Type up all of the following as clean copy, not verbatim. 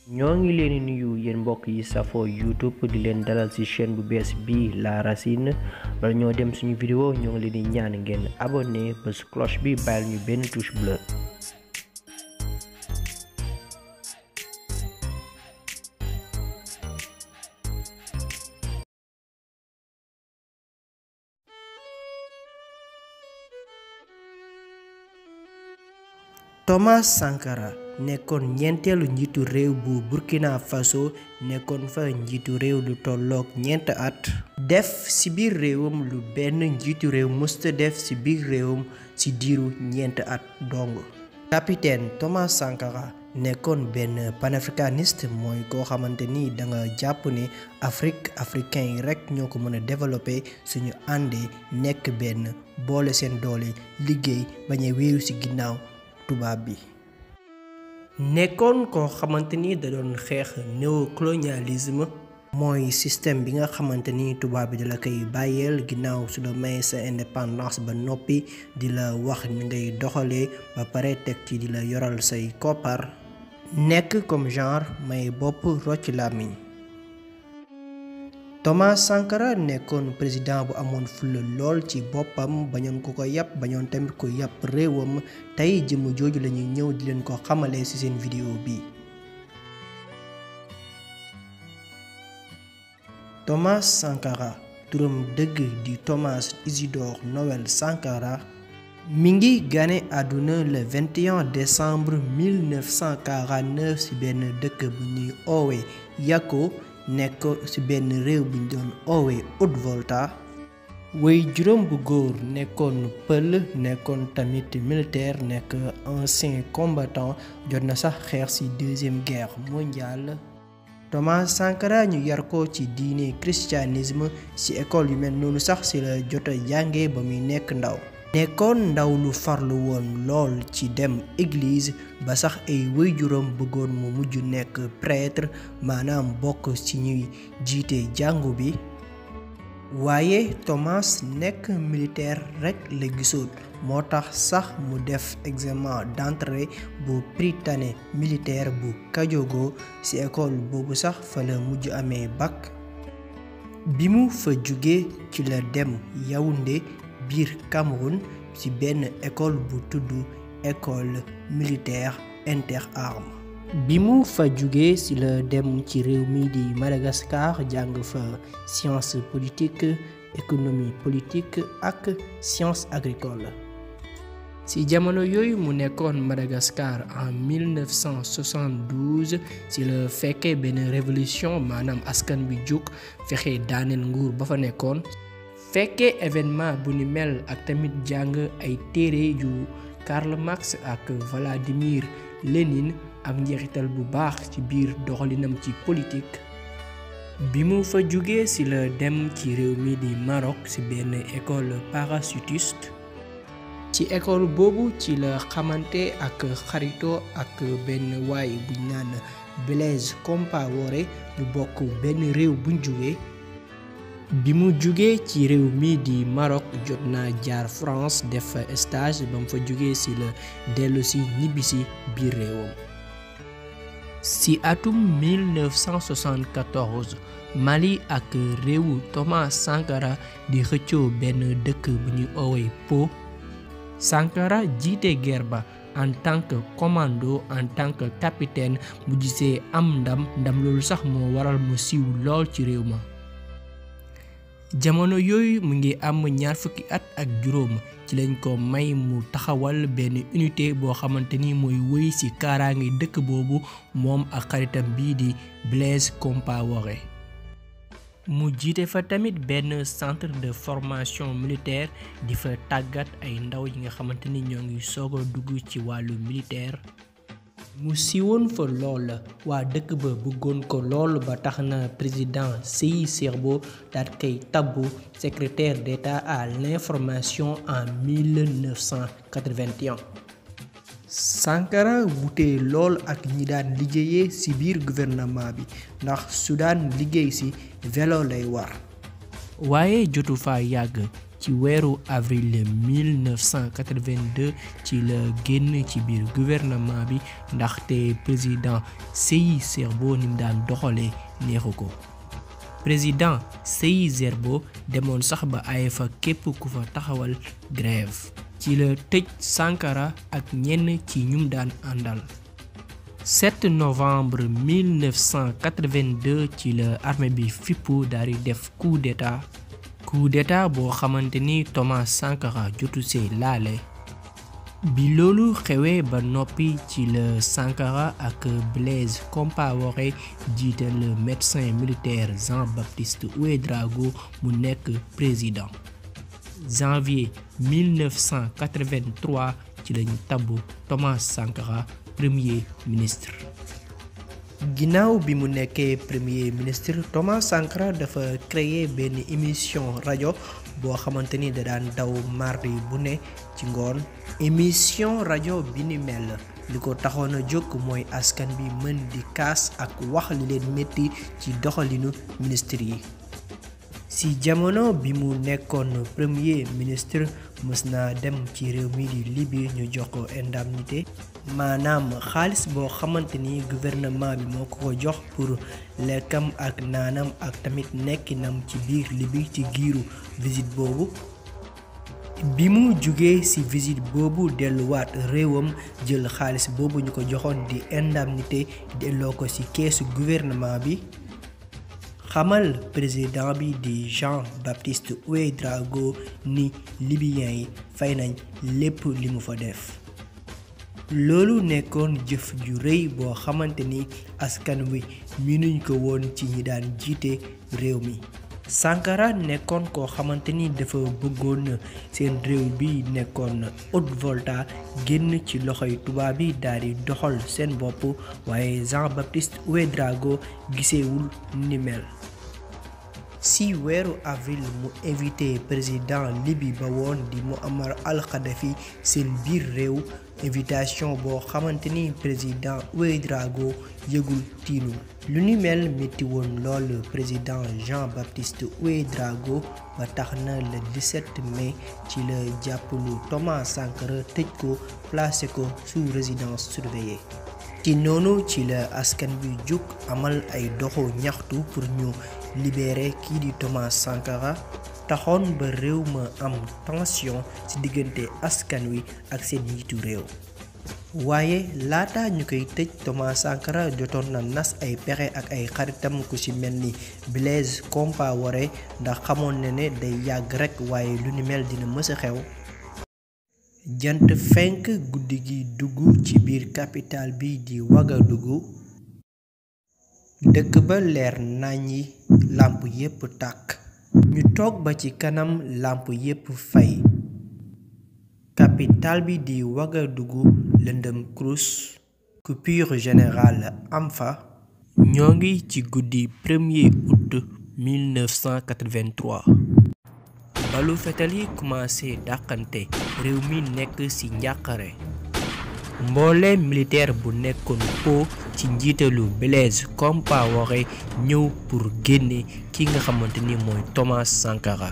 ñoo ngi leen di nuyu yéen mbokk yi safoo YouTube di leen dalal ci chaîne bu bees bi La Racine bala ñoo dem suñu vidéo ñoo ngi leen di ñaan ngeen abonné bés cloche bi bàyyil ñu benn touche bleu. Thomas Sankara nekkoon ñeenteelu njiitu réew bu Burkina Faso nekkoon fa njiitu réew lu tolloog ñeent at def ci biir réewam lu benn njiitu réew mësta def ci biir réewam ci diiru ñeent at dong. Capitaine Thomas Sankara nekkoon benn panafricaniste mooy koo xamante ni da nga jàpp ne africain yi rekk ñoo ko mën a développer suñu àndee nekk benn boole seen doole liggéey bañ a wéeru ci ginnaaw tubaab bi. nekkoon koo xamante ni da doon xeex néocolonialisme mooy système bi nga xamante ni tubaab bi da la koy bàyyeel ginnaaw su la may sa indépendance ba noppi di la wax ni ngay doxalee ba pare teg ci di la yoral say koppar nekk comme genre may bopp rocc làmmiñ. Thomas Sankara nekkoon président bu amoon fulla lool ci boppam bañoon ko yàpp bañoon tamit ko yàpp réewam tey jëmm jooju lañuy ñëw di leen ko xamale ci seen vidéo bi. Thomas Sankara turam dëgg di Thomas Isidore Noël Sankara mi ngi gane àdduna le 21 décembre 1949 ci benn dëkk bu ñuy oowe Yako nekk ci benn réew bi ñu doon oowee Haute-Volta. way juróom bu góor nekkoon pël nekkoon tamit militaire nekk ancien combattant jot na sax xeex ci deuxième guerre mondiale. Thomas Sankara ñu yar ko ci diine christianisme ci école yu mel noonu sax ci la jot a jànge ba muy nekk ndaw. nekkoon ndaw lu farlu woon lool ci dem église ba sax ay waajuram bëggoon mu mujj nekk prêtre maanaam bokk ci ñuy jiite jàngu bi. waaye Thomas nekk militaire rekk la gisoon moo tax sax mu def examen d'entrée bu prytanée militaire bu Kajogo ci école boobu sax fa la mujj amee bac. bi mu fa jóge ci la dem Yaoundé biir Cameroun ci benn école bu tudd école militaire interarmes. bi mu fa jugee ci la dem ci réew mi di Madagascar jàng fa science politique économie politique ak science agricole. ci jamono yooyu mu nekkoon Madagascar en 1972 ci la fekkee benn révolution maanaam askan bi jóg fexe daaneel nguur ba fa nekkoon. fekkee événement bu ni mel ak tamit jàng ay téere yu Karl Marx ak Vladimir Lénine ak njeexital bu baax ci biir doxalinam ci politique. bi mu fa jógee ci la dem ci réew mi di Maroc ci benn école parachutiste. ci école boobu ci la xamante ak xarito ak benn waay bu naan Blaise Compaoré ñu bokk benn réew buñ jógee. bi mu jugee ci réew mi di Maroc jot naa jaar France def fa stage ba mu fa jugee ci la dellu ci ñibbisi biir réewam. ci atum 1974 Mali ak réewu Thomas Sankara di xëccoo benn dëkk bu ñuy oowee Po. Sankara jiite guerre ba en tant que commando en tant que capitaine mu gisee am ndam loolu sax moo waral mu siiw lool ci réew ma. jamono yooyu mu ngi am 20 at ak juróom ci lañ ko may mu taxawal benn unité boo xamante ni mooy wéy ci kaaraange dëkk boobu moom ak xaritam bii di Blaise Compaoré. mu jiite fa tamit benn centre de formation militaire di fa tàggat ay ndaw yi nga xamante ni ñoo ngi soog a dugg ci wàllu militaire. mu siiwoon fa lool waa dëkk ba bëggoon ko lool ba tax na président Séyi Serbo daat koy tabbu secrétaire d'État à l'information en 1981. Sankara wutee lool ak ñi daan liggéeyee ci biir gouvernement bi ndax su daan liggéey ci vélo lay war. waaye jotu fa yàgg ci weeru avril 1982 ci la génn ci biir gouvernement bi ndaxte président Serbo ni mu daan doxalee neexu ko. président Serbo demoon sax ba ay fa képp ku fa taxawal grève. ci la tëj Sankara ak ñenn ci ñum daan àndal. 7 novembre 1982 ci la armée bi fippu daal di def coup d'état boo xamante ni Thomas Sankara jotu see laale. bi loolu xewee ba noppi ci la Sankara ak Blaise Compaoré jiital médecin militaire Jean-Baptiste Ouédraogo mu nekk président. janvier 1983 ci lañu tabbu Thomas Sankara premier ministre. ginnaaw bi mu nekkee premier ministre Thomas Sankara dafa créer benn émission rajo boo xamante ni da daan daw mardi bu ne ci ngoon. émission rajo bi ni mel li ko taxoon a jóg mooy askan bi mën di kaas ak wax li leen metti ci doxalinu ministre yi. ci jamono bi mu nekkoon premier ministre mës naa dem ci réew mi di Libye ñu jox ko indemnité maanaam xaalis boo xamante ni gouvernement bi moo ko jox pour lekkam ak naanam ak tamit nekkinam ci biir Libye ci giiru visite boobu. bi mu jugee ci visite boobu delluwaat réewam jël xaalis boobu ñu ko joxoon di indemnité delloo ko ci keesu gouvernement bi. xamal président bi di Jean-Baptiste Ouédraogo ni libyens yi fay nañ lépp li mu fa def. loolu nekkoon jëf ju rëy boo xamante ni askan wi miinuñ ko woon ci ñi daan jiite réew mi. Sankara nekkoon koo xamante ni dafa bëggoon seen réew bi nekkoon Haute-Volta génn ci loxoy tubaab bi daal di doxal seen bopp waaye Jean-Baptiste Ouédraogo giseewul ni mel. ci weeru avril mu invité président Libye ba woon di Muammar al-Kadhafi seen biir réew invitation boo xamante ni président Ouédraogo yëgul tiinul. lu ni mel metti woon lool président Jean-Baptiste Ouédraogo ba tax na le 17 mai ci la jàppalu Thomas Sankara tëj ko placé ko sous résidence surveillée. ci noonu ci la askan bi jóg amal ay doxu ñaxtu pour ñu libérer kii di Thomas Sankara taxoon ba réew ma am tension ci diggante askan wi ak seen njiitu réew. waaye laata ñu koy tëj Thomas Sankara jotoon na nas ay pexe ak ay xaritam ku ci mel ni Blaise Compaoré ndax xamoon na ne day yàgg rekk waaye lu ni mel dina mës a xew. jant fenk guddi gi dugg ci biir capitale bi di Ouagadougou. dëkk ba leer naññi làmp yépp tàkk. ñu toog ba ci kanam làmp yépp fay. capitale bi di Ouagadougou lëndëm crous. coupure générale am fa. ñoo ngi ci guddi 1er août 1983. balu fetal yi commencé dàqante réew mi nekk ci njàqare. mboole militaire bu nekkoon po ci njiitalu Blaise Compaoré ñëw pour génne ki nga xamante ni mooy Thomas Sankara.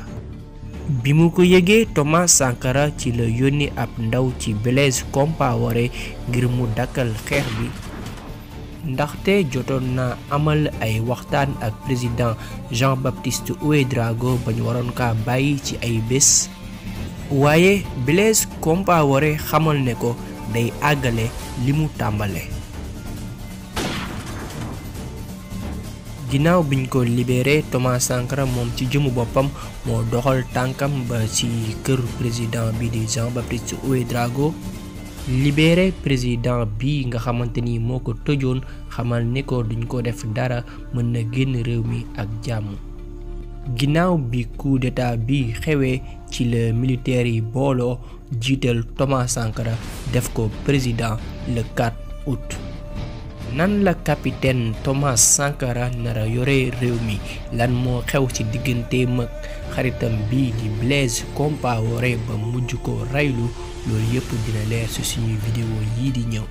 bi mu ko yëgee Thomas Sankara ci la yónni ab ndaw ci Blaise Compaoré ngir mu dakkal xeex bi ndaxte jotoon na amal ay waxtaan ak président Jean-Baptiste Ouédraogo ba ñu waroon kaa bàyyi ci ay bés. waaye Blaise Compaoré xamal ne ko day àggale li mu tàmbale. ginnaaw biñ ko libéré Thomas Sankara moom ci jëmu boppam moo doxal tànkam ba ci kër président bi di Jean-Baptiste Ouédraogo. libéré président bi nga xamante ni moo ko tëjoon xamal ni ko duñ ko def dara mën na génn réew mi ak jàmm. ginnaaw bi coup d'état bi xewee ci la militaire yi booloo jiital Thomas Sankara def ko président le 4 août. nan la capitaine Thomas Sankara nara yore réew mi lan moo xew ci digganteem ak xaritam bi di Blaise Compaoré ba mujj ko raylu loolu yëpp dina leer ci suñu vidéo yii di ñëw.